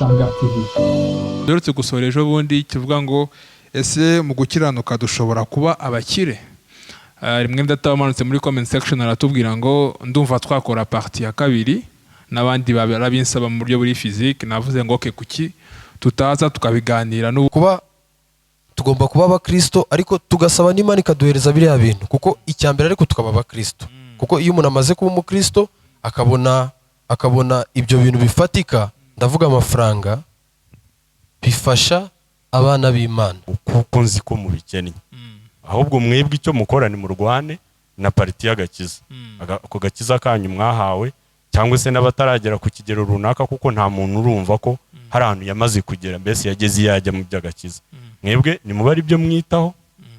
Ishanga TV. Duherutse gusohora ejo bundi kivuga ngo: "Ese mu gukiranuka dushobora kuba abakire?" Rimwe data wamanutse muri comment section aratubwira ngo: "Ndumva twakora partie ya kabiri." N'abandi barabinsaba mu buryo buri physique. Navuze ngo: "Okay, kuki tutaza tukabiganira n'ubu?" Kuba tugomba kuba abakristo, ariko tugasaba n'Imana ikaduhereza biriya bintu, kuko icya mbere ariko tukaba abakristo, kuko iyo umuntu amaze kuba umukristo akabona ibyo bintu bifatika, ndavuga amafaranga, bifasha abana b'Imana. Kuko nzi ko mubikennye, ahubwo mwebwe icyo mukora ni murwane na partie y'agakiza. Ako gakiza kanyu mwahawe, cyangwa se n'abataragera ku kigero runaka, kuko nta muntu urumva ko hari ahantu yamaze kugera, mbese yageze iyo yajya mu by'agakiza. Mwebwe nimuba ari byo mwitaho,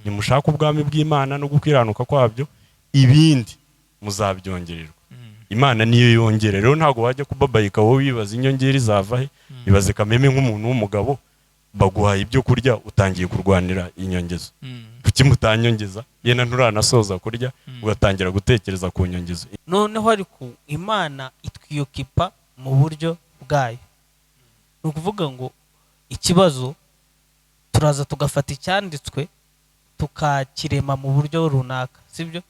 nimushake ubwami bw'Imana no gukiranuka kwabyo, ibindi muzabyongererwa. Imana niyo yongera. Rero ntabwo wajya kubabayika wowe wibaza inyongera izava he. Ibaze kameme nk'umuntu w'umugabo, baguhaye ibyo kurya, utangiye kurwanira inyongezo. Kuki mutanyongeza? Yenda nturanasoza kurya, ugatangira gutekereza ku nyongezo. Noneho ariko Imana itwiyokipa mu buryo bwayo. Ni ukuvuga ngo ikibazo turaza tugafata icyanditswe tukakirema mu buryo runaka, sibyo?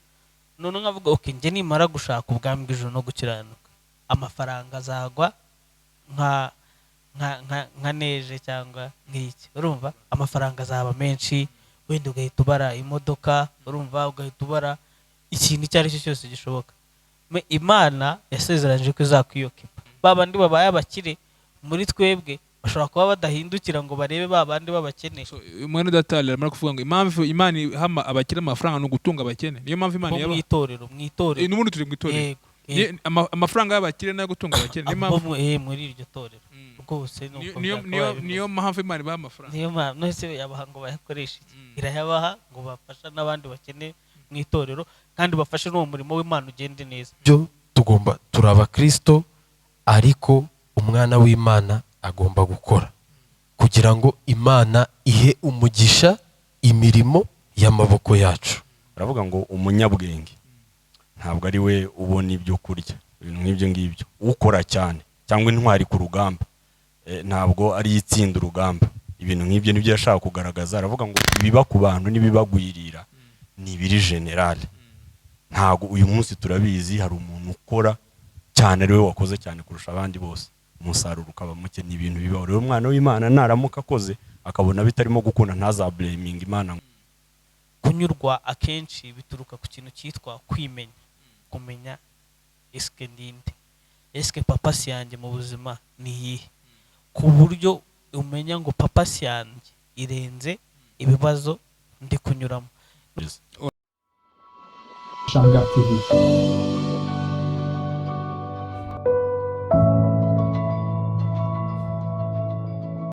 None nkavuga: "Okay, njye nimara gushaka ubwami bw'ijuru no gukiranuka, amafaranga azagwa nka neige cyangwa nk'iki." Urumva, amafaranga azaba menshi, wenda ugahita ubara imodoka, urumva, ugahita ubara ikintu icyo ari cyo cyose gishoboka. Imana yasezeranyije ko izakwiyokipa. Ba bandi babaye abakire muri twebwe bashobora kuba badahindukira ngo barebe ba bandi b'abakene. So, mwene data aramara kuvuga ngo impamvu Imana iha abakire amafaranga ni ugutunga abakene. Niyo mpamvu Imana bo mu yabaha. itorero, mu itorero. N'ubundi turi mu itorero. Yego, yego. Amafaranga y'abakire nayo gutunga abakene, niyo Abo mpamvu. Muri iryo torero rwose ni uko Niyo byakabaye niyo bimeze. Niyo mpamvu Imana ibaha amafaranga. Niyo mpamvu. None se yabaha ngo bayakoreshe iki? Irayabaha ngo bafashe n'abandi bakene mu itorero, kandi bafashe n'uwo murimo w'Imana ugende neza. Byo tugomba, turi abakristo, ariko umwana w'Imana agomba gukora kugira ngo Imana ihe umugisha imirimo y'amaboko yacu. Baravuga ngo umunyabwenge ntabwo ari we ubona ibyo kurya, ibintu nk'ibyo ngibyo. Ukora cyane cyangwa intwari ku rugamba ntabwo ari itsinda urugamba, ibintu nk'ibyo. Nibyo yashaka kugaragaza. Aravuga ngo ibiba ku bantu n'ibibagwirira ni ibiri général. Ntabwo uyu munsi turabizi, hari umuntu ukora cyane, ari we wakoze cyane kurusha abandi bose, umusaruro ukaba muke. Ni ibintu bibaho. Rero umwana w'Imana naramuka akoze akabona bitarimo gukunda, ntazablaminga Imana. Kunyurwa akenshi bituruka ku kintu cyitwa kwimenya, kumenya: esike ndinde? Esike purpose yanjye mu buzima ni iyihe? Ku buryo umenya ngo purpose yanjye irenze ibibazo ndi kunyuramo. Ishanga TV.